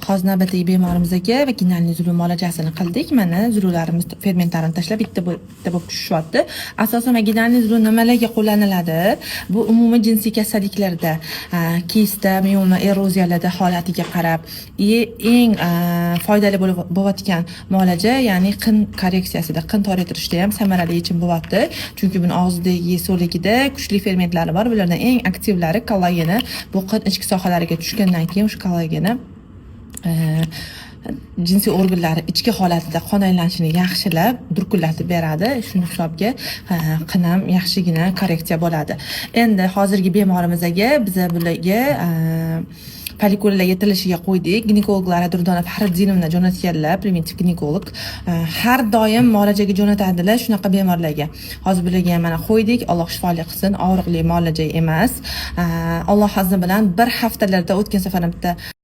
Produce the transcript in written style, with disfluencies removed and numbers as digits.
Hozir navbatdagi bemorimizga вагинальный зуд muolajasini qildik. Mana, зуд larimiz fermentlarini tashlab, bitta bo'lib tushishyapti. Asosan вагинальный зуд nimalarga qo'llaniladi? Bu umumiy jinsiy kasalliklarda, kista, mioma, eroziyalarda holatiga qarab и eng foydali bo'lib bo'layotgan muolaja, ya'ni qin korreksiyasida, qin toraytirishda ham samarali yechim bo'lyapti. Chunki buni og'zidagi so'ligida kuchli fermentlari bor. Bulardan eng aktivlari kollageni. Bu qin ichki sohalariga tushgandan keyin o'sha kollageni jinsiy organlari ichki holatida qon aylanishini yaxshilab, durkullatib beradi. Shuni hisobiga qin ham yaxshigina korreksiya bo'ladi. Endi hozirgi bemorimizga biza bularga follikullar yetilishiga qo'ydik. Ginekologlar Durdona Faxriddinovna jo'natganlar, preventiv ginekolog. Har doim muolajaga jo'natadilar shunaqa bemorlarga. Hozir bularga ham mana qo'ydik. Alloh shifoli qilsin. Og'riqli muolaja emas. Alloh izni bilan bir haftalarda, o'tgan safar ham bitta